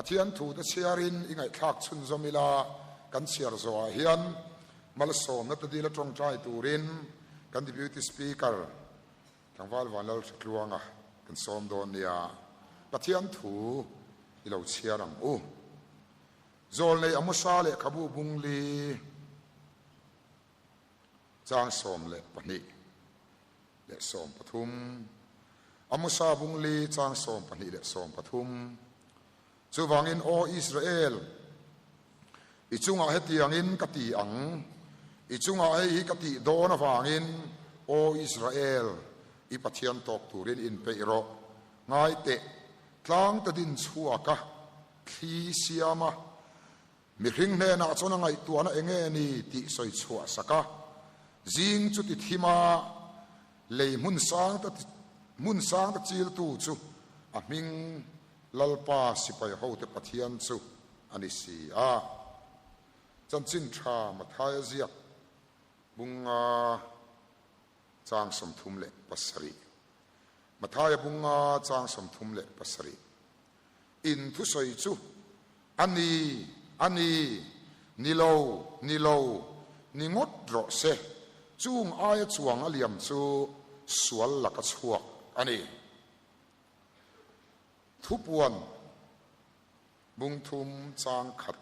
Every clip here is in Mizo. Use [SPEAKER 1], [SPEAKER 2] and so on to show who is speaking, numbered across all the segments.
[SPEAKER 1] Pathian thu te chhiarin i ngaihthlak chhunzawm ila, kan chhiar zawhah hian malsawmna te dila tawngtai turin kan Deputy Speaker Tlangval Vanlal Hratluanga kan sawm dawn nia. Pathian thu i lo chhiar ang u. Zawlnei Amosa lehkhabu bungli chang 12 leh 13, Amosa bungli chang 12 leh 13, Chuvangin, Aw Israel, i chungah hetiangin ka ti ang, i chungah hei hi ka tih dawn avangin, Aw Israel, i Pathian tawk turin inpeih rawh, ngai teh, tlangte din chhuaka thli siama Mihring hnenah chuan a ngaihtuahna eng nge ni tih sawi chhuah sak a, zing chu ti thim a, lei hmun sang ta hmun sang ta chiltu chu a hming Lalpa sipai hote Pathian chu a ni si a. Chanchin tha Mathaia ziak bunga chang 37 Mathaia bunga chang 37 In thusawi chu a ni, a ni, ni lo, ni lo, ni ngawt rawh se, chung aia chuang a liam chu sual laka chhuak a ni. Thupuan bung thum chang khat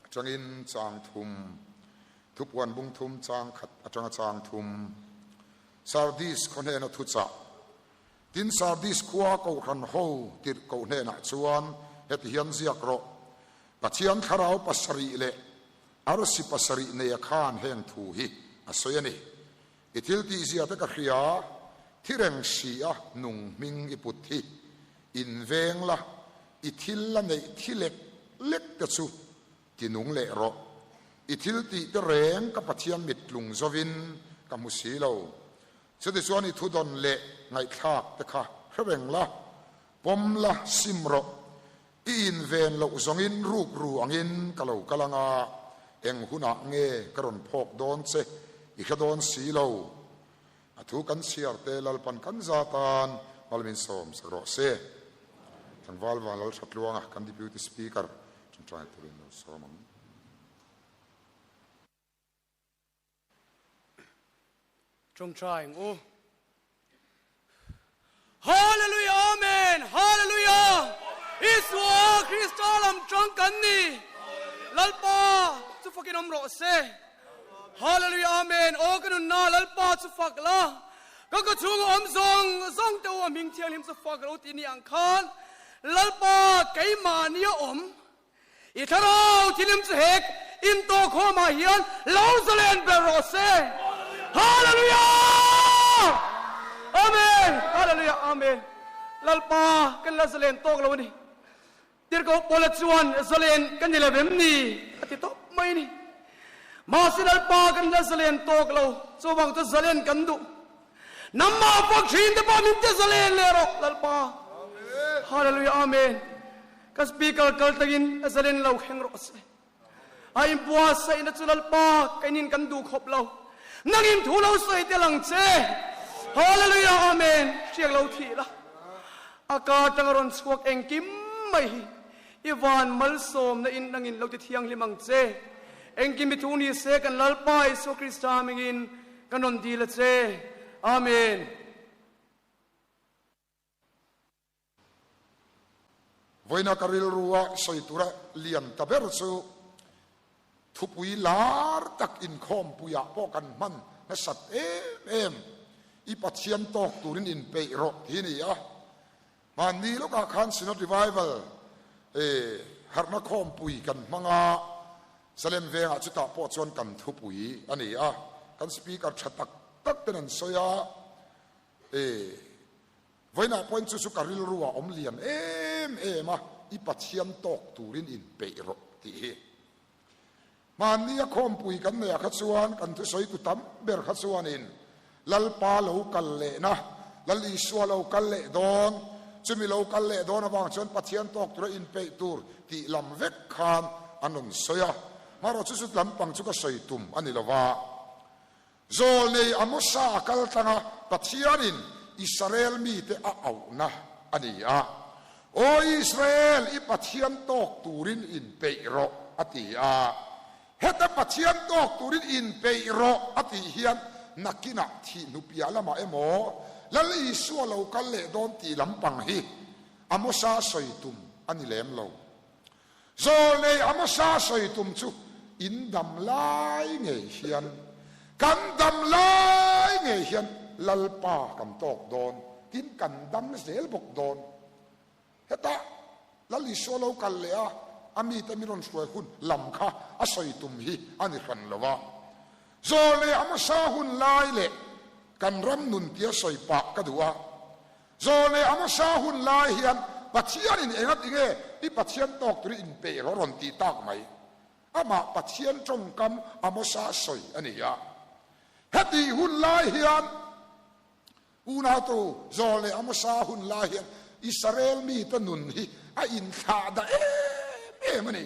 [SPEAKER 1] atangin chang thum, Thupuan bung thum chang khat atanga chang thum, Sardis khaw hnena thuchah, Tin, Sardis khua Kohhran ho tirhkoh hnenah chuan heti hian ziak rawh, Pathian thlarau pasarih leh arsi pasarih neia khan heng thu hi a sawi a ni. I thil tihzia te ka hria, thi reng si a nung hming i put hi. Inveng la, i thil la neih thi lek lek te chu ti nung leh rawh. I thil tih te reng ka Pathian mittlung zovin ka hmu si lo. Chutichuan i thudawn leh ngaihthlak te kha hre reng la, pawm la, sim rawh. I inven loh zawngin ruk ru angin ka lo kal anga, eng hunah nge ka rawn phawk dawn che i hre dawn si lo. A thu kan chhiar te Lalpan kan za tan Malmin sawm sak rawh se. Tlangval Vanlal Hratluanga kan Deputy Speaker ṭangṭai turin lo sawm ang.
[SPEAKER 2] Ṭawngṭai ang u. Hallelujah Amen Hallelujah Isua Krista lam ṭang kan ni Lalpa chu fakin awm rawh se Hallelujah Amen Aw ka nunna Lalpa chu fak la ka ka chhunga awm zawng zawng te u a hming thianghlim chu fak lo tih ni ang khan Lalpa keimahni a awm I thlarau thilim chu hek intawh khawmah hian lo zalen ber rawh se. Hallelujah! Amen! Hallelujah! Amen! Lalpa kan la zalen tawk lo a ni. Tirhkoh Paula chuan zalen kan ni lo em ni? a ti tawp mai a ni. Mahse Lalpa kan la zalen tawk lo, chuvang chu zalen kan duh. Nangmah fak thin te pawh min ti zalen leh rawh Lalpa. Hallelujah! Amen! Ka speaker kal tangin a zalen lo kheng rawh se. A inbuatsaihna chu Lalpa keinin kan duh khawp lo. Nangin thu lo sawi tel ang che. Hallelujah Amen. Hriak lo thih la. A kar tanga rawn chhuak engkim mai hi i van malsawmna in nangin lo ti thianghlim ang che. Engkim i thu ni se kan Lalpa Isua Krista mingin kan rawn dil a che. Amen.
[SPEAKER 1] Vawiina ka rilrua sawi tura lian ta ber chu thupui lar tak inkhawmpuiah pawh kan hman nasat em em, I Pathian tawk turin inpeih rawh tih a ni a. Hmanni lawkah khan Synod Revival harhna khawmpui kan hmang a, Salem vengah chutah pawh chuan kan thupui a ni a, kan speaker tha tak tak ten an sawi a, Vawiinah pawhin chu chu ka rilru ah awm lian em em a, i Pathian tawk turin inpeih rawh tih hi. Hmanni a khawmpui kan neih ah kha chuan kan thusawitu tam ber kha chuanin Lalpa lo kal lehna, Lal Isua lo kal leh dawn, chumi lo kal leh dawn avang chuan Pathian tawk tura inpeih tur tih lam vek khan an rawn sawi a. Hmarawh chu chu lampang chu ka sawi tum a ni lova. Zawlnei Amosa a kal tlang a, Pathianin Israel mite a auhna a ni a. Aw Israel, i Pathian tawk turin inpeih rawh, a ti a. Heta Pathian tawk turin inpeih rawh a tih hian nakinah thih hnupiah lamah emaw Lal Isua lo kal leh dawn tih lampang hi Amosa sawi tum a ni lem lo. Zawlnei Amosa sawi tum chu in dam lai ngei hian, kan dam lai ngei hian Lalpa kan tawk dawn, tin kan dam zel bawk dawn. Hetah Lal Isua lo kal leh a, a mite min rawn hruai hun lam kha a sawi tum hi a ni hran lo a. Zawlnei Amosa hun lai leh kan ram nun tia sawi pah ka duh a. Zawlnei Amosa hun lai hian Pathianin enga tinge i Pathian tawk turin inpeih rawh rawn tih tak mai. Amah Pathian tawngkam Amosa sawi a ni a. Hetih hun lai hian Unautu, Zawlnei leh Amosa hun lai hian Israel mite nun hi a inthlah dah em em a ni.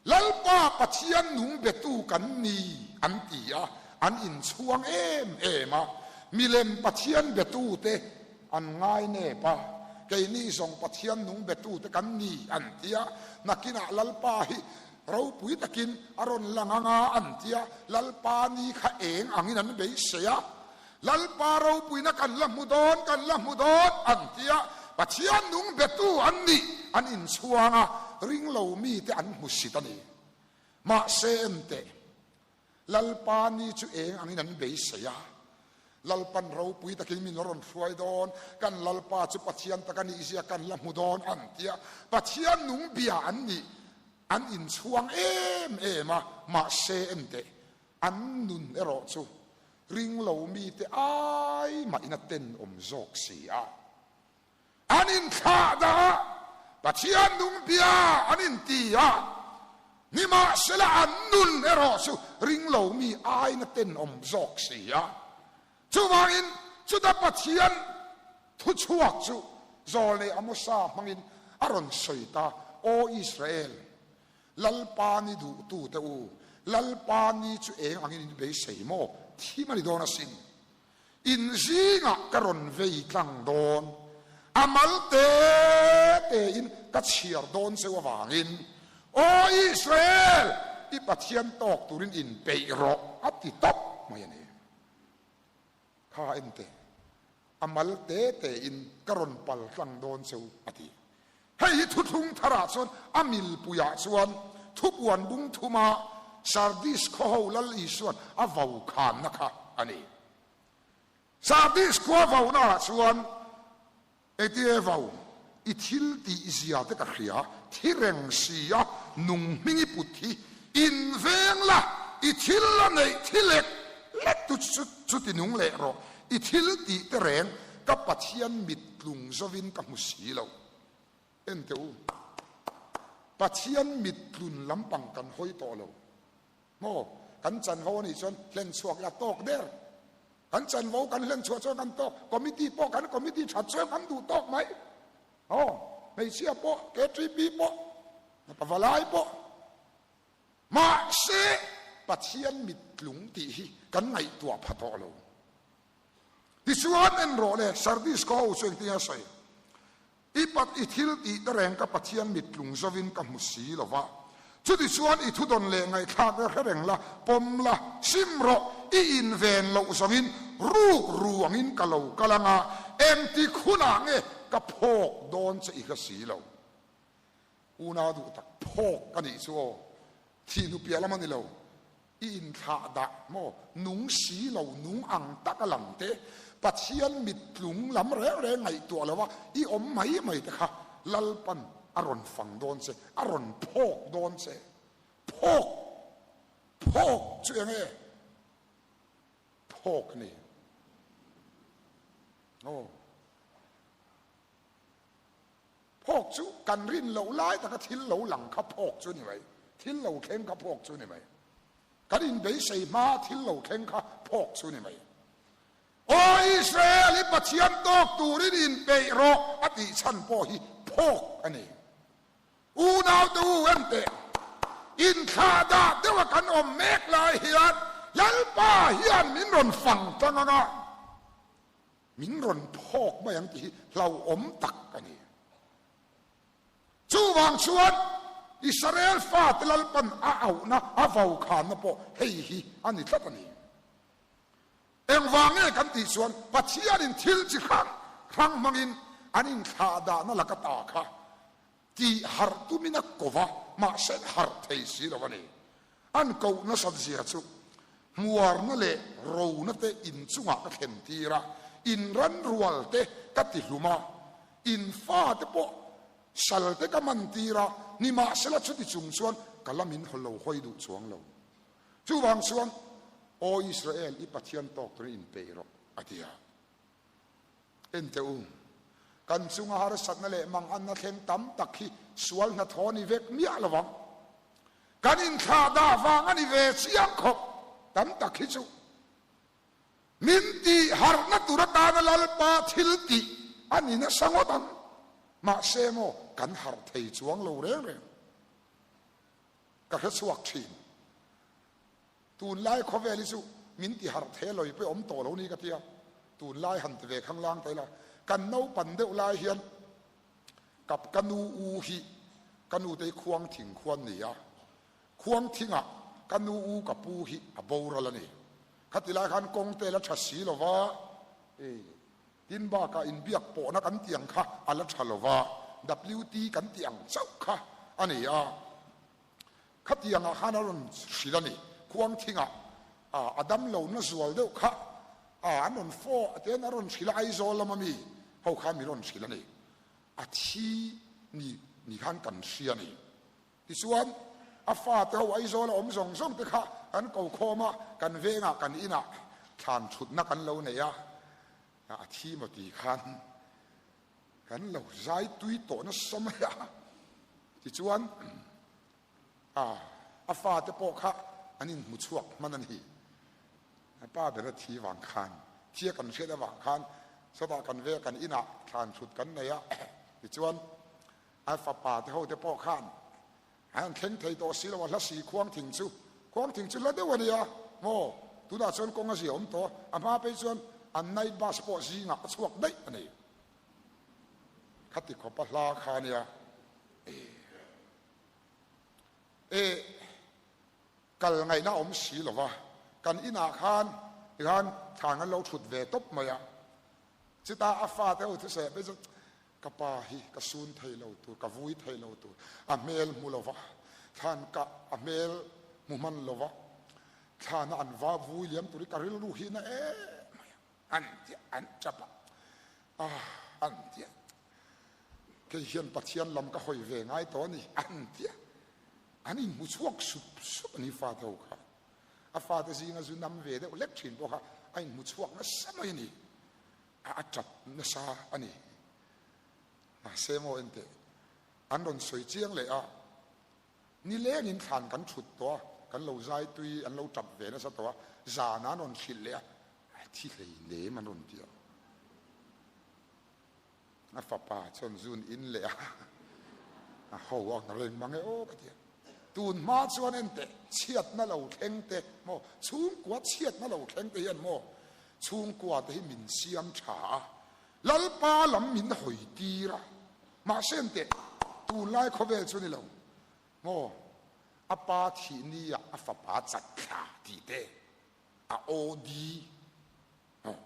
[SPEAKER 1] Lalpa Pathian nung betu kan ni an ti a, an inchhuang em em a. Milem Pathian betute an ngai nep a, keini zawng Pathian nung betute kan ni an ti a, nakinah Lalpa hi ropui takin a rawn lang anga an ti a, Lalpa ni kha eng angin an beisei a. Lalpa ropuina kan la hmu dawn, kan la hmu dawn an ti a, Pathian nung betu an nih an inchhuang a, ringlo mite an hmu sit a ni. Mahse enteh, Lalpa ni chu eng angin an beisei a, Lalpan ropui takin min rawn hruai dawn, kan Lalpa chu Pathian tak a nih zia kan la hmu dawn an ti a, Pathian nung bia an nih an inchhuang em em a, mahse enteh, An nun erawh chu ringlo mite ai mahin a tenawm zawk si a. An inthlah dah a, Pathian nung bia an inti a, nimahsela an nun erawh chu ringlo mi aiin a tenawm zawk si a. Chuvangin chuta Pathian thuchhuak chu Zawlnei Amosa hmangin a rawn sawi ta, Aw Israel, Lalpa ni duhtute u, Lalpa ni chu eng angin in beisei maw? Thim a ni dawn asin. In zingah ka rawn vei tlang dawn, a mal te tein ka chhiar dawn cheu avangin, Aw Israel, i Pathian tawk turin inpeih rawh, a ti tawp mai a ni. Kha ente, a mal te tein ka rawn pal tlang dawn cheu, a ti. Hei hi thuthlung tharah chuan a milpuiah chuan thupuan bung thuma Sardis khawho Lal Isua'n a vo khanna kha a ni. Sardis khua vonaah chuan Engtinge vo i thil tih zia te ka hria, thi reng si a nung hming i put hi in veng la, i thil la neih thi lek lek tu chu chuti nung leh rawh, i thil tih te reng ka Pathian mit tlung zovin ka hmu si lo. Ente u, Pathian mit tlun lampang kan hawi tawh lo. Maw, kan chanvo a nih chuan hlen chhuak la tawk der. Kan chanvo kan hlen chhuah chuan kan tawk, committee pawh kan committee that chuan kan duh tawk mai. Aw, hmeichhia pawh, KTP pawh, pavalai pawh. Mahse, Pathian mittlung tih hi kan ngaihtuah pha tawh lo. Tichuan en rawh le, Sardis khaw ho chu engtin a sawi? I pat i thil tih te reng ka Pathian mittlung zovin ka hmu si lo va. Chutichuan i thudawn leh ngaihthlak te hre reng la, pawm la, sim rawh, i inven loh zawngin ruk ru angin ka lo kal ang a, engtik hunah nge ka phawk dawn che i hre si lo. Unau duh tak phawk ka nih chu aw, thih hnu piah lam a ni lo. I inthlah dah maw? Nung si lo, nung ang tak a lang te, Pathian mittlung lam reng reng ngaihtuah lo a i awm mai mai te kha Lalpan a rawn fang dawn che, a rawn phawk dawn che. Phawk! Phawk chu eng e? Phawk a ni. Aw. Phawk chu kan rin loh lai taka thil lo lang kha phawk chu a ni mai. Thil lo thleng kha phawk chu a ni mai. Kan inbeisei hma thil lo thleng kha phawk chu a ni mai. Aw Israel, i Pathian tawk turin inpeih rawh a tih chhan pawh hi phawk a ni. Unaute u enteh, inthlahdah deuha kan awm mek lai hian Lalpa hian min rawn fang tlang ang a, Min rawn phawk mai ang tih hi hlauhawm tak a ni. Chuvang chuan Israel fate Lalpan a auhna, a vaukhanna pawh hei hi a ni tlat a ni. Engvang nge kan tih chuan Pathianin thil chi hrang hrang hmangin an inthlahdahna laka ta kha tih harh tumin a ko va, mahse an harh thei si lo a ni. An koh nasat zia chu hmuarna leh rona te inchungah ka thlen tir a, in ranrual te ka ti hlum a, in fate pawh sal te ka man tir a, nimahsela chuti chung chuan ka la min lo hawi duh chuang lo. Chuvang chuan, Aw Israel, i Pathian tawk turin inpeih rawh, a ti a. En teh u, kan chunga harsatna leh manganna thleng tam tak hi sual hnathawh a ni vek miah lo vang. Kan inthlah dah vang a ni ve chiang khawp tam tak hi chu. Min tih harhna tur atana Lalpa thil tih a ni nasa ngawt ang. Mahse maw, kan harh thei chuang lo reng reng. Ka hre chhuak thin. Tunlai khawvel hi chu min ti harh thei lawi pawh awm tawh lo ni ka tia, tunlai han ti ve khang lang ta ila, kan naupan deuh lai hian ka ka nu u hi ka nu te hi khuang thing khuan ni a, khuang thingah ka nu u ka pu hi a boral a ni. Khati lai khan kawng te la tha si lova, e tin bakah inbiak pawhna kan tih ang kha a la tha lova, WT kan tih ang chauh kha a ni a. Khatiangah khan a rawn hrilh a ni. Khuangthingah a damlo na zual deuh kha an rawn fawh a ten a rawn hrilh a, Aizawl lama mi ho khan min rawn hrilh a ni. A thi ni ni khan kan hria a ni. Tichuan a fate ho Aizawl a awm zawng zawng te kha kan ko khawm a, kan vengah kan inah thlan thutna kan lo nei a, a thi maw ti khan Kan lo zai tui tawh nasa mai a, tichuan a fate pawh kha an inhmu chhuak hman a ni. A pa ber a thi vang khan, thia kan hriat avang khan sawtah kan ve kan inah thlan thut kan nei a, tichuan a fapa te ho te pawh khan an thleng thei tawh si lo a, hla si khuang thing chu, khuang thing chu hla deuh a nia maw, tunah chuan kawng a zia awm tawh a, a hma phei chuan an night bus pawh zingah a chhuak daih a ni. Khati khawpa hla kha a nia e e kal ngaihna awm si lo va, kan inah khan tikhan thlan an lo thut ve tawp mai a, chutah a fate ho thuseh phei chu ka pa hi ka sun thei lo tur, ka vui thei lo tur, a hmel hmu lo va, thlan ka a hmel hmu hman lo va, thlana an va vui liam tur hi ka rilru hi na em mai a. An ti an tap a, ah an ti a, kei hian Pathian lam ka hawi ve ngai tawh a ni an ti a, an inhmu chhuak sup sup a ni fate ho kha. A fate zinga zu nam ve deuh hlek thin pawh kha a inhmu chhuak nasa mai a ni, a tap nasa a ni. Mahse maw enteh, an rawn sawi chiang leh a, Nilengin thlan kan thut tawh a, kan lo zai tui an lo tap ve nasa tawh a, zan an rawn hrilh leh a, a thi hlei nem an rawn ti a. A fapa chuan zun in leh a, a ho ang reng mang e aw ka ti a. Tun hma chuan enteh chhiatna lo thleng te maw, chhungkua chhiatna lo thleng te hian maw chhungkua te hi min siam tha a, Lalpa lam min hawi tir a, mahse enteh tunlai khawvel chu ni lo maw, a pa thih ni ah a fapa chat thla tih te a aw di maw,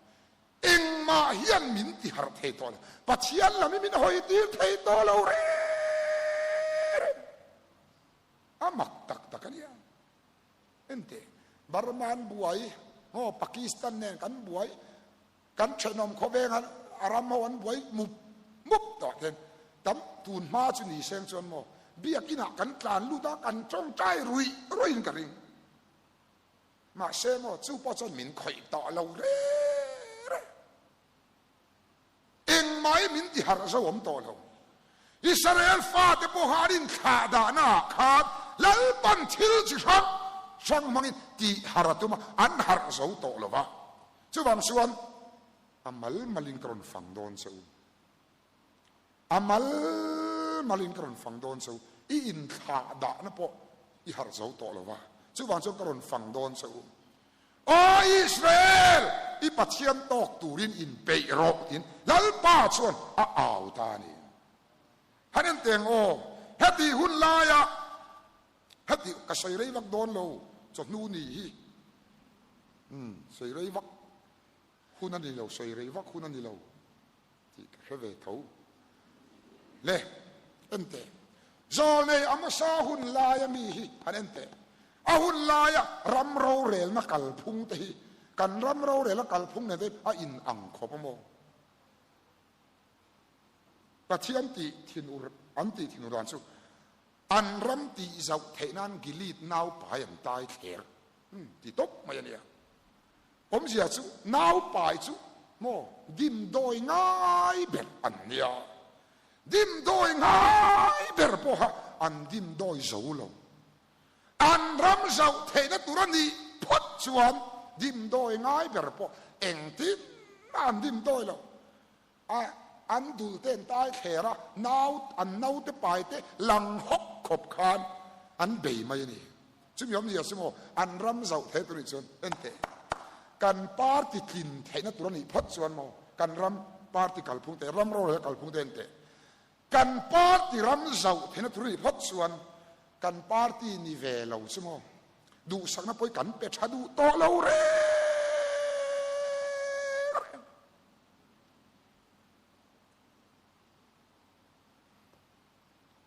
[SPEAKER 1] engmah hian min ti harh thei tawh lo, Pathian lam hi min hawi tir thei tawh lo reng reng, a mak tak tak a nia. Enteh Burma an buai maw, Pakistan nen kan buai. Kan thenawm khawveng a ram ho an buai mup mup tawh ten tam tun hma chu ni seng chuan maw biakin ah kan tlan lut a kan tawngtai ruih ruih in ka ring. Mahse maw chu pawh chuan min khawih tawh lo reng reng. Engmah hi min ti harh zo awm tawh lo. Israel fate pawha an inthlah dahna ah khan Lalpan thil chi hrang hrang hmangin tih harh a tum a, an harh zo tawh lo va. Chuvang chuan a mal malin ka rawn fang dawn che u. A mal malin ka rawn fang dawn che u. I inthlah dahna pawh i harh zo tawh lo va, chuvang chuan ka rawn fang dawn che u. Aw Israel, i Pathian tawk turin inpeih rawh, tiin Lalpa chuan a au ta a ni. Han en teng aw, Heti hun laia heti ka sawi rei vak dawn lo chawhnu ni hi umm sawi rei vak hun a ni lo sawi rei vak hun a ni lo tih ka hre ve tho le en teh zawlnei Amosa hun laia mi hi han en teh a hun laia ram rorelna kalphung te hi kan ram rorelna kalphung nen te a in ang khawp a maw? Pathian tih thinur an tih thinur dan chu an ram tih zauh theih nan Gilead nau pai an tai thler ti tawp mai a nia. Awmzia chu nau pai chu maw dimdawi ngai ber an nia. Dimdawi ngai ber pawha an dimdawi zo lo. An ram zauh theihna tur a nih phawt chuan dimdawi ngai ber pawh engtin mah an dimdawi lo. A an dul te an tai thler a, nau an naute pai te lang hawk khawp khan an bei mai a ni. Chumi awmzia chu maw an ram zauh theih tur nih chuan enteh kan party tlin theihna tur a nih phawt chuan maw kan ram party kalphung te ram rorel kalphung te enteh kan party ram zauh theihna tur a nih phawt chuan kan party ni ve lo chu maw duhsakna pawh hi kan pe tha duh tawh lo reng reng.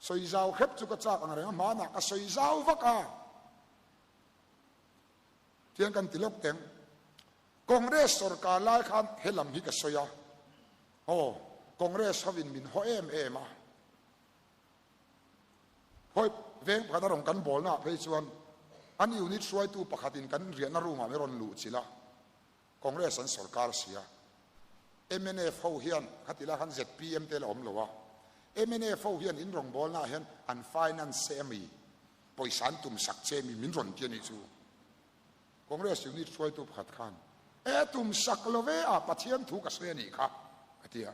[SPEAKER 1] Sawi zau hrep chu ka chak ang reng a, hmanah ka sawi zau vak a. Tiang kan ti lawk teng. Congress sorkar lai khan he lam hi ka sawi a. Aw, Congress hovin min haw em em a. Hawi veng pakhat a rawn kan bawlna ah phei chuan an unit hruaitu pakhatin kan riahna room ah min rawn luh chilh a. Congress an sorkar si a, mnf ho hian khati lai khan zpm te la awm lo a, mnf ho hian in rawngbawlna ah hian an finance che ami, pawisa an tum sak che ami min rawn ti a nih chu. Congress unit hruaitu pakhat khan, E tum sak lo ve a, Pathian thu ka sawi a nih kha, a ti a.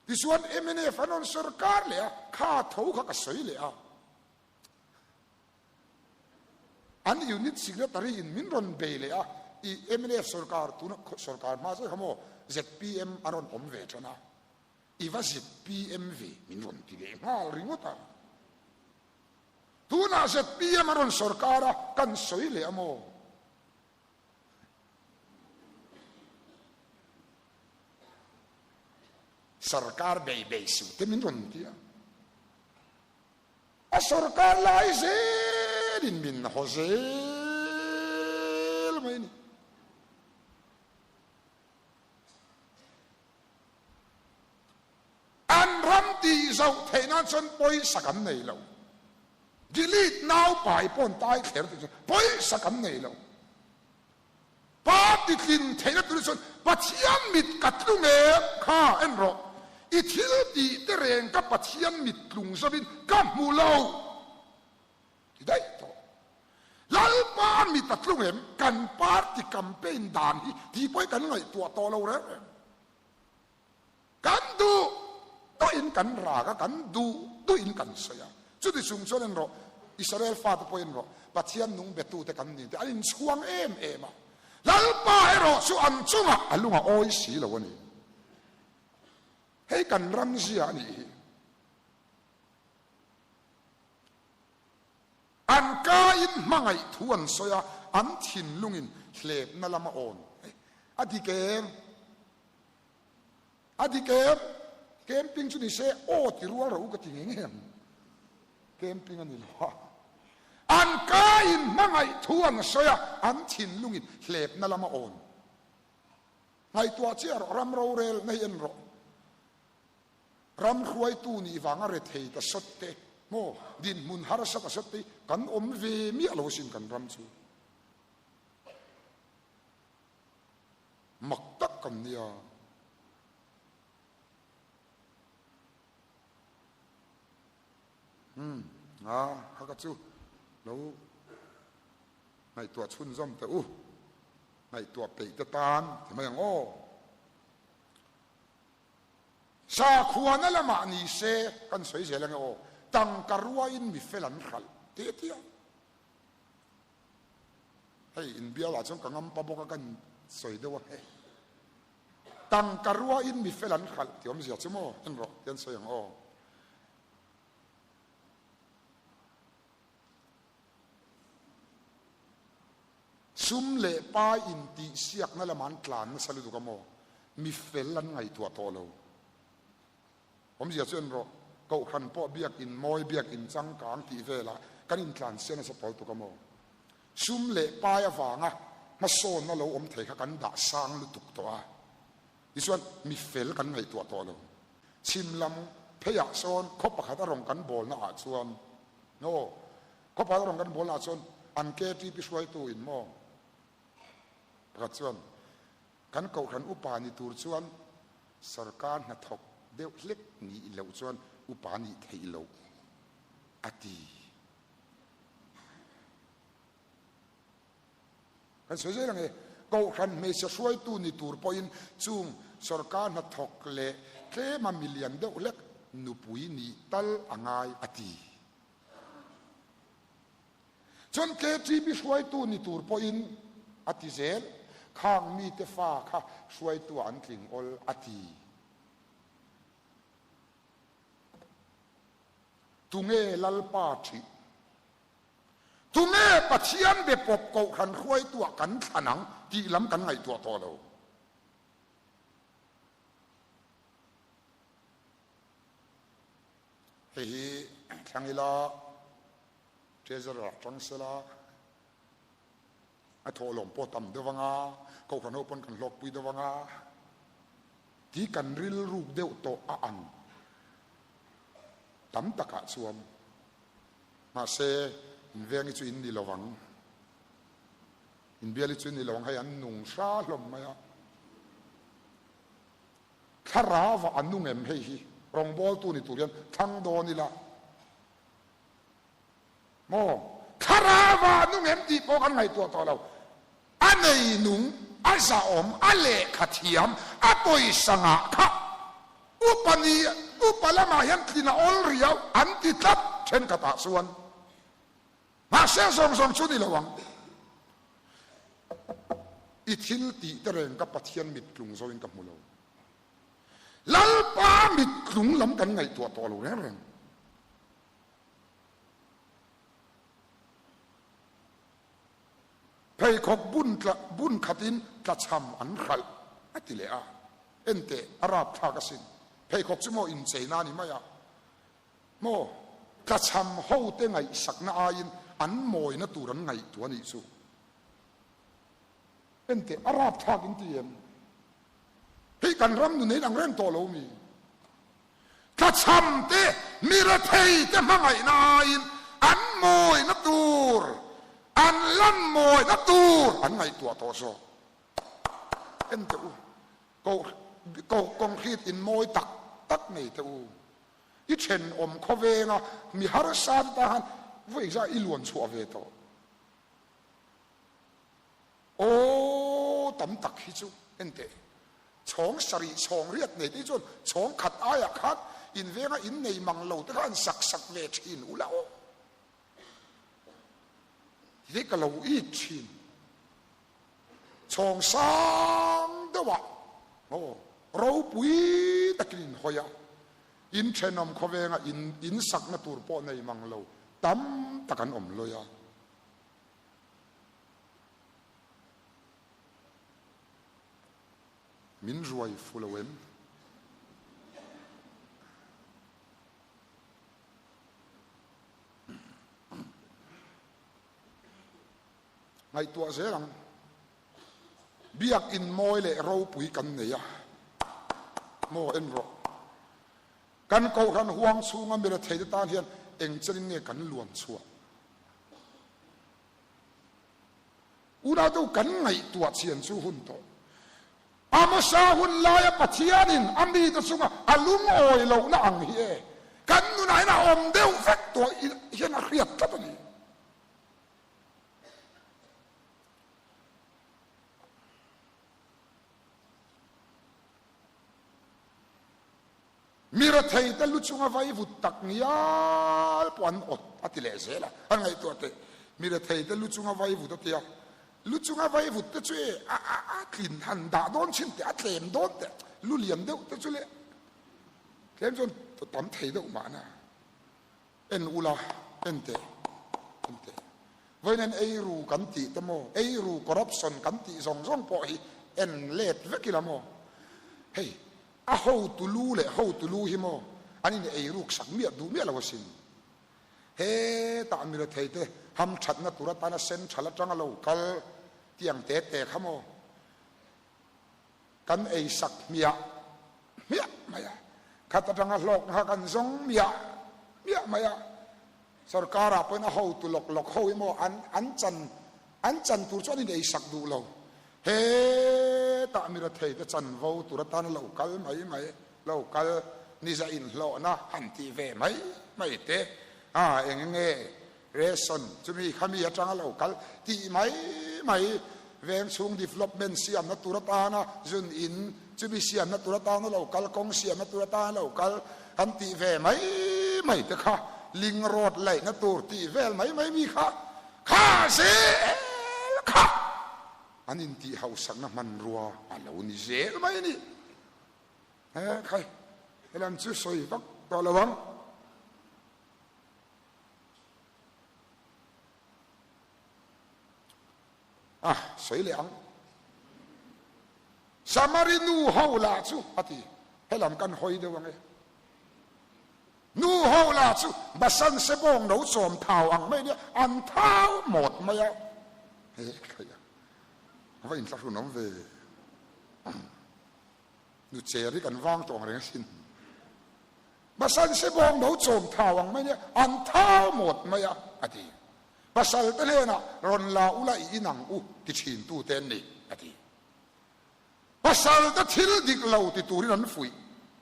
[SPEAKER 1] Tichuan mnf an rawn sorkar leh a, kha tho kha ka sawi leh a. An unit secretary in min rawn bei leh a, i mnf sorkar tuna sorkar hma zai kha maw zpm a rawn awm ve tan a, i va zpm ve min rawn ti leh nghal ringawt a. Tunah zpm a rawn sorkar a, kan sawi leh a maw? Sarkar bei bei suh te min rawn ti a. A sorkar lai zelin min haw zel mai a ni. An ram tih zoh theih nan chuan pawisa kan nei lo. Delete nau pai pawn tai thler tih chu pawisa kan nei lo. Party tlin theihna tur hi chuan Pathian mit ka tlung em kha en rawh. I thil tih te reng ka Pathian mit tlung zawin ka hmu lo ti daih tawh. Lalpa mit a tlung em kan party campaign dan hi tih pawh hi kan ngaihtuah tawh lo reng reng. Kan duh duhin kan rak a, kan duh duhin kan sawi a. Chuti chung chuan en rawh, Israel fate pawh en rawh, Pathian nung betute kan ni te an inchhuang em em a. Lalpa erawh chu an chungah a lung a awi si lo a ni. Hei kan ram zia a nih hi. An kaiin hmangaih thu an sawi a, an thinlungin hlepna lam a awn. A dik em? A dik em? Camping chu ni se aw ti rual rawh u ka ti ngei ngei ang. Camping a ni lo a. An kaiin hmangaih thu an sawi a, an thinlungin hlepna lam a awn. Ngaihtuah chiah rawh, ram rorel na hi en rawh. Ram hruaitu nih vanga rethei ta sawt te, maw dinhmun harsa ta sawt te hi kan awm ve miah lo asin kan ram chu. Mak tak kan nia. Umm a kha ka chu lo ngaihtuah chhunzawm teh u. Ngaihtuah peih te tan ti mai ang aw. Sakhuana lamah ni se kan sawi zel ange aw. Tangka ruain mi fel an hralh teh tia. Hei inbial ah chuan ka ngam pa bawk a kan sawi deuh a hei. Tangka ruain mi fel an hralh tih awmzia chu maw en rawh ti an sawi ang aw. Sum leh pai intihsiakna lamah an tlan nasa lutuk a maw? Mi fel an ngaihtuah tawh lo. Awmzia chu en rawh, Kohhran pawh biakin mawi, biakin changkang tih velah kan intlansia nasa pawl tuk a maw? Sum leh pai avanga hmasawnna lo awm thei kha kan dah sang lutuk tawh a, tichuan mi fel kan ngaihtuah tawh lo. Chhim lam pheiah sawn khaw pakhat a rawn kan bawlna ah chuan, no, khaw pakhat a rawn kan bawlna ah chuan an KTP hruaitu in maw pakhat chuan kan kohhran upa ni tur chuan Sorkar hnathawk deuh hlek nih loh chuan upa nih theih loh a ti. Kan sawi zel ang e, Kohhran hmeichhe hruaitu ni tur pawhin chung sorkar hnathawk leh tlema milian deuh hlek nupui nih tal a ngai a ti. Chuan KTP hruaitu ni tur pawhin a ti zel, khang mite fa kha hruaitu ah an tling awl a ti. Tunge Lalpa ṭhih? Tunge Pathian be pawp kohhran hruaitu ah kan thlan ang tih lam kan ngaihtuah tawh lo. Hei hi thlang ila. Treasurer ah tang sela, a thawhlawm pawh tam deuh anga, kohhran ho pawn kan hlawkpui deuh anga tih kan rilruk deuh tawh a ang tam takah chuan. Mahse, inveng hi chu in ni lo ang, inbial hi chu in ni lo ang, hei an nung hra hlawm mai a. Thlarau ah a nung em hei hi, rawngbawltu ni tur hian thlang dawn ila. Maw? Thlarau ah nung em tih pawh kan ngaihtuah tawh lo. A nei nung, a zahawm, a lehkha thiam, a pawisa ngah kha upa ni, upa lamah hian tlin a awl riau an ti tlat thenkhatah chuan. Mahse zawng zawng chu ni lo ang. I thil tih te reng ka Pathian mittlung zoin ka hmu lo. Lalpa mittlung lam kan ngaihtuah tawh lo reng reng. Pheikhawk bun tla bun khatin tlachham an hralh a ti leh a, enteh a rapthlak asin, pheikhawk chu maw incheina a ni mai a, maw tlachham hote ngaihsakna aiin an mawina tur an ngaihtuah a nih chu. Enteh a rapthlak in ti em? Hei kan ram nun ei lang reng tawh lo mi? Tlachham te, mi rethei te hmangaihna aiin an mawina tur, an lan mawina tur an ngaihtuah tawh zawk. En teh u, koh koh concrete in mawi tak tak nei teh u. I thenawm khawvenga mi harsa te tan khan vawi zah i luan chhuah ve tawh. Aw tam tak hi chu en teh, chhawng sarih chhawng riat nei te hi chuan chhawng khat aiah khan in venga in nei mang lo te kha an sak sak ve thin u la aw. Hei ka lo it thin. Chhawng sang deuhah aw ropui takin in hawi a, in thenawm khawvenga in in sakna tur pawh nei mang lo tam tak an awm lawi a. Min ruai fu lo em? Ngaihtuah zel ang. Biakin mawi leh ropui kan nei a. Maw en rawh. Kan kohhran huang chhunga mirethei te tan hian eng chenin nge kan luan chhuah? Unau kan ngaihtuah chian chu hun tawh. Amosa hun laia Pathianin a mite chunga a lungawi lohna ang hi e, kan nunah hian a awm deuh vek tawh hian a hriat tlat a ni. Mi retheite lu chunga vaivut tak ngial pawh an awt a ti leh zel a, an ngaihtuah teh. Mi retheite lu chunga vaivut a tia, lu chunga vaivut te chu e a a a tlin han dah dawn chin teh, a tlem dawn teh, lu lian deuh te chu le tlem chuan tam thei deuh mahna. En ula, en teh, en teh. Vawiin eiru kan tih te maw, eiru corruption kan tih zawng zawng pawh hi en let vek ila maw? Hei, a hotu lu leh hotu lu hi maw an in eiruk sak miah duh miah lo asin. Hetah mirethei te hamthatna tur atana central atanga lo kal tiang te te kha maw kan ei sak hmiah hmiah mai a, khat atanga hlawkna kha kan zawng miah miah mai a, sorkar ah pawhin a hotu lawk lawk ho hi maw an an chan an chan tur chu an in ei sak duh lo, hetah mirethei te chanvo tur atana lo kal mai mai. Lo kal niza inhlawhna han tih ve mai mai te, a eng nge ration chumi khami atanga lo kal tih mai mai, veng chhung development siamna tur atana zun in chumi siamna tur atana lo kal, kawng siamna tur atana lo kal han tih ve mai mai te kha ling road laihna tur tih vel mai mai mi kha kha zel kha an intih hausakna hmanrua a lo ni zel mai a ni. He khai, helam chu sawi vak tawh lo ang. A, sawi leh ang. Samari nu ho lah chu a ti, helam kan hawi deuh ang e. Nu ho lah chu Basan sebawng no chawm thau ang mai nia, an thau mawt mai a. He khai a, va inthlahrun awm ve. Nu cher hi kan vang tawh ang reng asin. Pasal sebawng no chawm thau ang mai nia, an thau mawt mai a, a ti. Pasal te hnenah rawn la ula i in ang u ti thin tu te an ni, a ti. Pasal te thil dik lo ti turin an fuih.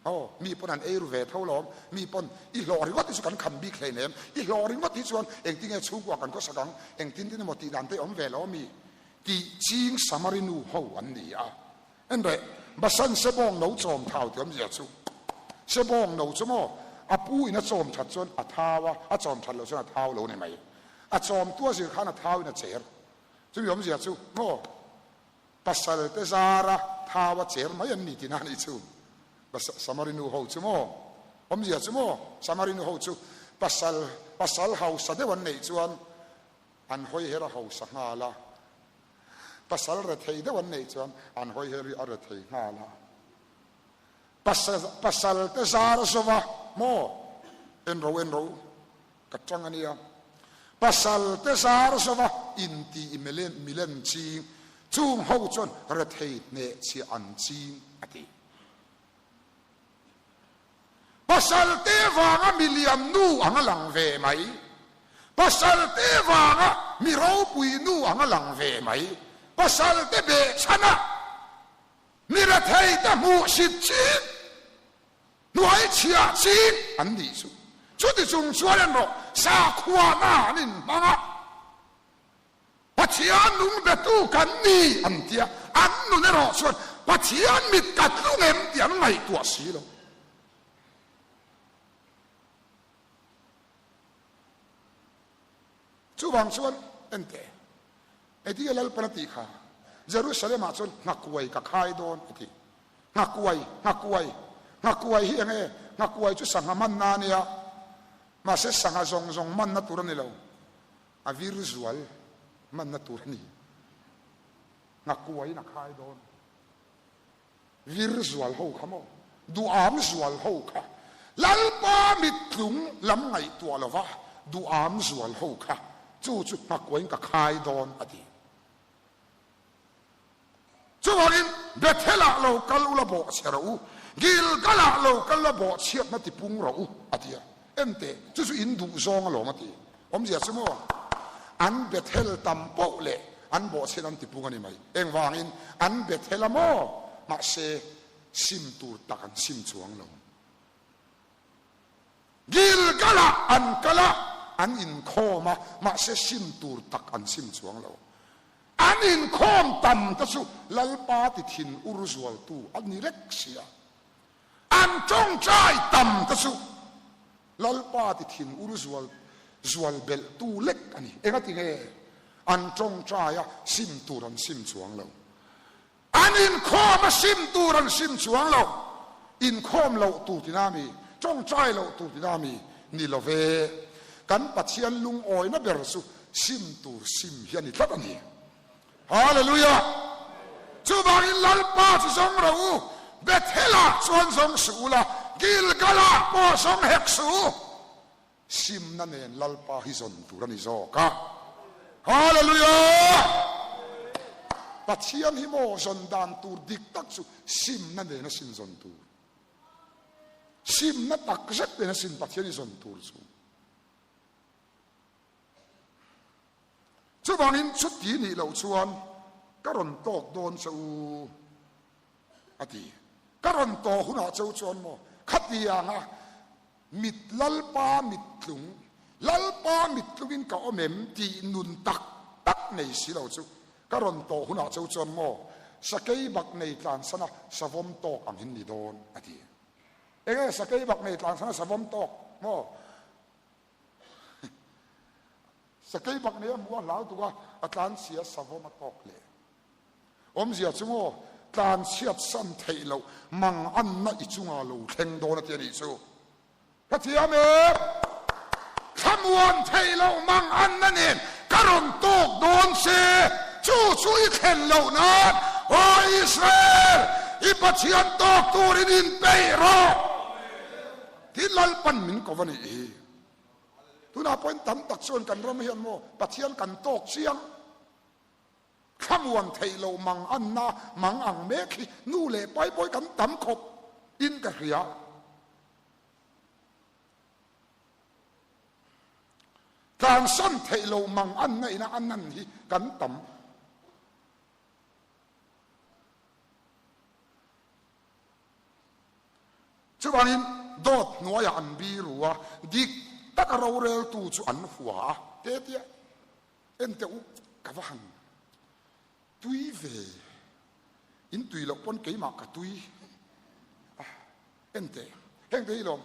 [SPEAKER 1] Aw, mi pawn an ei ru ve tho lawm, mi pawn i hlawh ringawt hi chu kan kham bik hleinem, i hlawh ringawt hi chuan engtinge chhungkua kan khawsak ang, engtin tin emaw tih dan te awm ve lo mi tih ching Samari nu ho an ni a. Enreh, Basan sebawng no chawm thau ti awmzia chu. Sebawng no chu maw, a pu in a chawm that chuan a thau a, a chawm that loh chuan a thau lo ni mai. A chawm tu a zir khan a thau in a cher. Chumi awmzia chu maw, pasal te zara thau a cher mai an ni tihna a nih chu. Samari nu ho chu maw, awmzia chu maw, Samari nu ho chu pasal, pasal hausa deuh an neih chuan an hawi her a hausa nghal a. Pasal rethei deuh an neih chuan an hawi her hi a rethei nghal a. Pasal pasal te zar zova maw en ro en ro ka tang a nia. Pasal te zar zova inti milen milen ching chung ho chuan rethei hneh chhiah an ching a ti. Pasal te vanga milian nu ang a lang ve mai. Pasal te vanga mi ropui nu ang a lang ve mai. Pasal te behchhan a mi rethei te hmuhsit chin, hnuai chhiah chin an nih chu. Chuti chung chuan en rawh, sakhuana an inhmang a. Pathian nung betu kan ni an tia, an nun erawh chuan Pathian mit ka tlung em tih an ngaihtuah si lo. Chuvang chuan ente, engtinge Lalpan a tih kha? Jerusalem ah chuan nghakuai ka khai dawn a ti. Nghakuai, nghakuai, nghakuai hi enge? Nghakuai chu sangha manna a nia, mahse sangha zawng zawng manna tur a ni lo. A vir zual hmanna tur a ni. Nghakuaiin a khai dawn. Vir zual ho kha maw? Duham zual ho kha. Lalpa mittlung lam ngaihtuah lova duham zual ho kha chu chu nghakuaiin ka khai dawn a ti. Chuvangin Bethel-ah lo kal ula bawh chhe rawh u, Gilgal-ah lo kal ula bawh chhiatna ti pung rawh u, a ti a. Ente, chu chu in duh zawng alawm, a ti. Awmzia chu maw? An Bethel tam poh leh an bawh chhiatna an ti pung a ni mai. Engvangin? An Bethel a maw? Mahse, sim tur tak an sim chuang lo. Gilgal-ah an kal a, an inkhawm a, mahse sim tur tak an sim chuang lo. An inkhawm tam te chu Lalpa ti thin ur zualtu a ni rek si a. An tawngtai tam te chu Lalpa ti thin ur zual zual belhtu lek a ni. Engati nge an tawngtai a sim tur an sim chuang lo? An inkhawm a sim tur an sim chuang lo. Inkhawm loh tur tina mi, tawngtai loh tur tina mi ni lo ve. Kan Pathian lungawina ber chu. Sim tur sim hi a ni tlat a ni. Hallelujah! Chuvangin Lalpa chu zawng ro u, Bethel-ah chuan zawng suh ula, Gilgal-ah pawh zawng hek suh u. Simna nen Lalpa hi zawn tur a ni zawk a. Hallelujah! Pathian hi maw zawn dan tur dik tak chu simna nen a sin zawn tur. Simna tak zet nen a sin Pathian hi zawn tur chu. Chuvangin chuti nih loh chuan ka rawn tawk dawn che u a ti. Ka rawn tawh hunah cheu chuan maw khatianga mit Lalpa mittlung, Lalpa mittlungin ka awm em tih nun tak tak nei si lo chu ka rawn tawh hunah cheu chuan maw sakei bak nei tlansana savawm tawk angin ni dawn a ti. Enge sakei bak nei tlansana savawm tawk maw? Sakei bak nei a hmu a hlau tuk a, a tlanchhia savawm a tawk hle. Awmzia chu maw, tlanchhiat san theih loh mang anna i chunga lo thleng dawn a ti a nih chu. Ka thiam e, thlamuan theih loh mang anna nen ka rawn tawk dawn che, chu chu i thlen loh nan, Aw Israel, i Pathian tawk turin inpeih rawh. Tin Lalpan min ko va nih hi. Tunah pawhin tam tak chuan kan ram hian maw Pathian kan tawk chiang. Thlamuan theih loh mang anna mang ang mek hi nu leh pai pawhin kan tam khawp in ka hria. Tlansan theih loh mang anna ina a nan hi kan tam. Chuvangin dawt hnuaiah an biru a, dik taka roreltu chu an hua a, te tia en teh u, ka va han tui ve, in tui loh pawn keimah ka tui a, en teh, heng te hi lawm,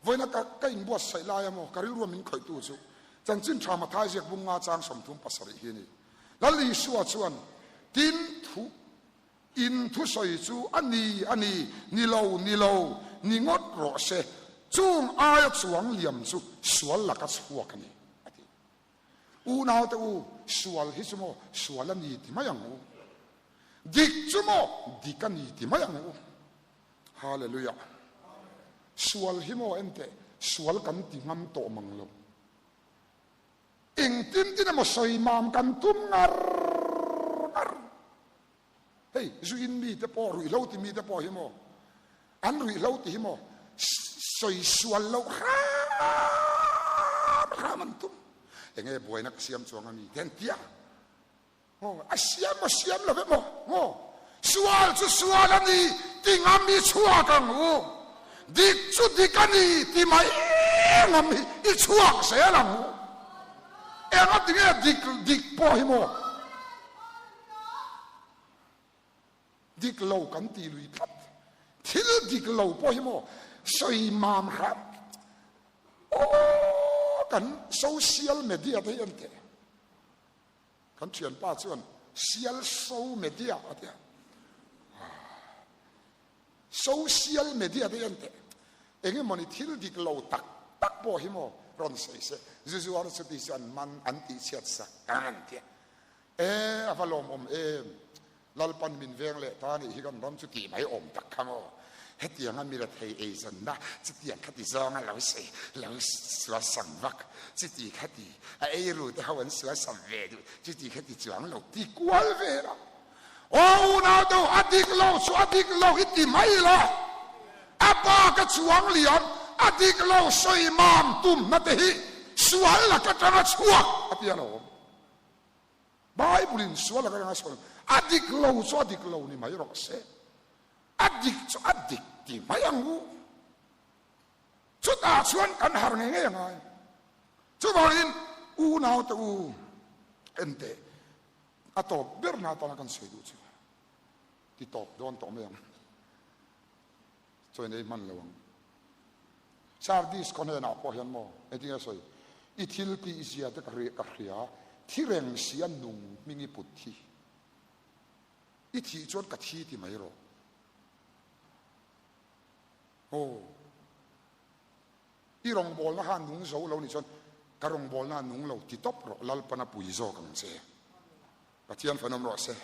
[SPEAKER 1] vawiina ka ka inbuatsaih lai a maw, ka rilrua min khawihtu chu chanchin tha Mathai ziak bunga chang 37 hi a ni. Lal Isua chuan tin thu In thusawi chu a ni a ni, ni lo, ni lo, ni ngawt rawh se, chung aia chuang liam chu sual laka chhuak a ni, a ti. Unaute u, sual hi chu maw sual a ni ti mai ang u. Dik chu maw dik a ni ti mai ang u. Hallelujah. Sual hi maw enteh, sual kan ti ngam tawh mang lo. Engtin tin emaw sawi mam kan tum ngar ngar. Hei, zu in mite pawh, ruihhlo ti mite pawh hi maw, an ruihhlo ti hi maw sawi sual loh hram hram an tum. Enge buaina ka siam chuang a mi te an tia. Maw, a siam maw siam lo ve maw, maw. Sual chu sual a ni ti ngam i chhuak ang u. Dik chu dik a ni ti mai ngam hi i chhuak zel ang u. Eng a ti nge dik dik pawh hi maw? Dik lo kan ti lui tlat. Thil dik lo pawh hi maw sawi mam hram. Aw kan social media te hi an teh. Kan thianpa chuan sial so media a ti a. Social media te hian teh eng emawni thil dik lo tak tak pawh hi maw rawn sawi se, zu zuar chuti chu an man an tihchhiat sak ang an ti a. E a va lawmawm em! Lalpan min veng leh ta nih hi kan ram chu tih mai awm tak kha maw? Hetianga mi rethei eizawnna chutiang khati zawnga lo sawi lo suasam vak chuti khati a eiru te ho an suasam ve duh chuti khati chuang lo ti kual ve la. Aw unau deuh a dik lo chu a dik lo hi ti mai la, a pa ka chuang liam a dik lo sawi mam tumna te hi sual laka tanga chhuak a ti alawm. Bible in sual a ka reng a sawi a dik lo chu a dik lo ni mai rawh se, a dik chu a dik ti mai ang u. Chutah chuan kan har ngei ngei angai. Chuvangin unau te u ente a tawp ber na atana kan sawi duh chu ti tawp dawn tawh mai ang. Chawi nei hman lo ang. Sardis khaw hnenah pawh hian maw engtin nge sawi? I thil tih zia te ka ka hria, thi reng si a nung hming i put thi. I thih chuan ka thi ti mai rawh. Aw. I rawngbawlna kha nung zo lo nih chuan. Ka rawngbawlna a nung lo ti tawp rawh, Lalpan a pui zawk ang che. Pathian fanawm rawh se.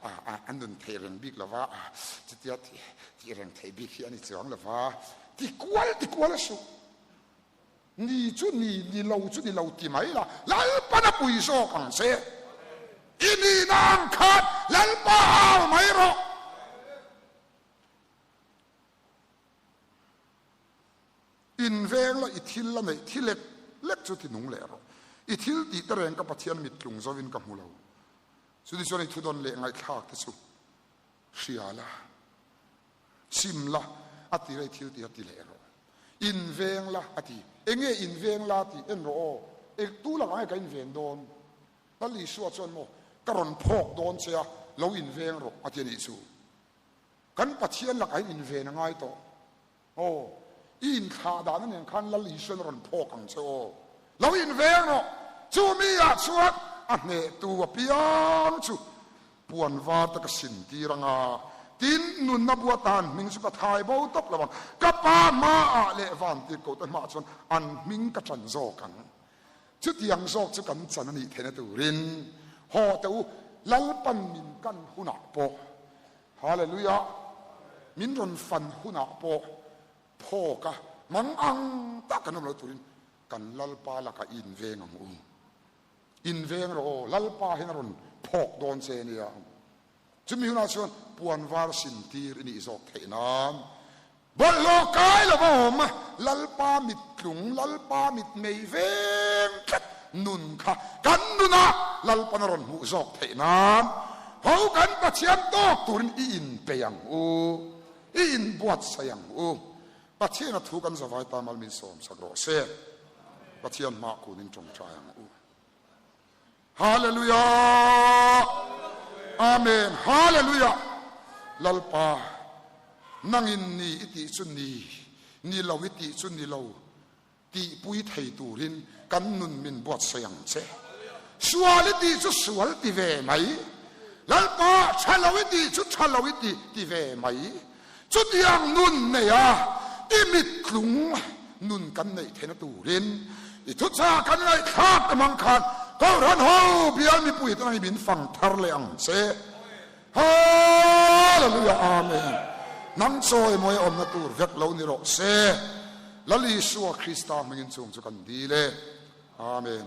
[SPEAKER 1] A a nun thei reng bik lova, chutia tih reng theih bik hi a ni chuang lova, ti kual ti kual a suh. Ni chu ni, ni lo chu ni lo ti mai la, Lalpan a pui zawk ang che. I nihna ang khan Lalpa au mai rawh. In veng la i thil la neih thi lek lek chu ti nung leh rawh. I thil tih te reng ka Pathian mit tlung zovin ka hmu lo. Chutichuan i thudawn leh ngaihthlak te chu hria la, sim la, a ti rei thil tih a ti leh rawh. In veng la a ti. Enge in veng la tih en rawh aw. Eng tu lakah nge ka in ven dawn? Lal Isua chuan maw ka rawn phawk dawn che a, lo in veng rawh a ti a nih chu. Kan Pathian lakah hian in ven a ngai tawh. Aw, i inthlah dahna nen khan Lal Isuan a rawn phawk ang che aw. Lo inveng rawh. Chu mi ah chuan a hnehtu apiang chu puan var te ka sin tir ang a, tin nunna bua tan hming chu ka thai bo tawp lo ang. Ka pa hmaah leh vantirhkoh te hmaah chuan an hming ka chan zawk ang. Chutiang zawk chu kan chan a nih theihna turin haw teh u, Lalpan min kan hunah pawh Hallelujah! Min rawn fan hunah pawh phawk a mang ang tak kan awm lo turin kan Lalpa lakah i inveng ang u. Inveng rawh aw, Lalpa hian a rawn phawk dawn che nia. Chumi hunah chuan puan var sin tir i nih zawk theih nan bawlhhlawh kai lo va awm a, Lalpa mittlung, Lalpa mitmei veng tlat nun kha kan nunah Lalpan a rawn hmuh zawk theih nan ho kan Pathian tawk turin i inpei ang u, i inbuatsaih ang u. Pathian a thu kan zavai ta mal min sawmsak rawh se. Pathian hmah kunin tawngtai ang u. Hallelujah! Amen! Hallelujah! Lalpa, nangin ni i tih chu ni, ni lo i tih chu ni lo tihpui thei turin kan nun min buatsaih ang che. Sual i tih chu sual ti ve mai. Lalpa, tha lo i tih chu tha lo i tih ti ve mai. Chutiang nun neia i mittlung nun kan neih theihna turin i thuchah kan ngaihthlak ta mang khan Kohhran ho bial mipui te nang i min fang thar leh ang che. Hallelujah Amen. Nang chawimawi awmna tur vek lo ni rawh se. Lal Isua Krista hmingin chung chu kan dil e. Amen.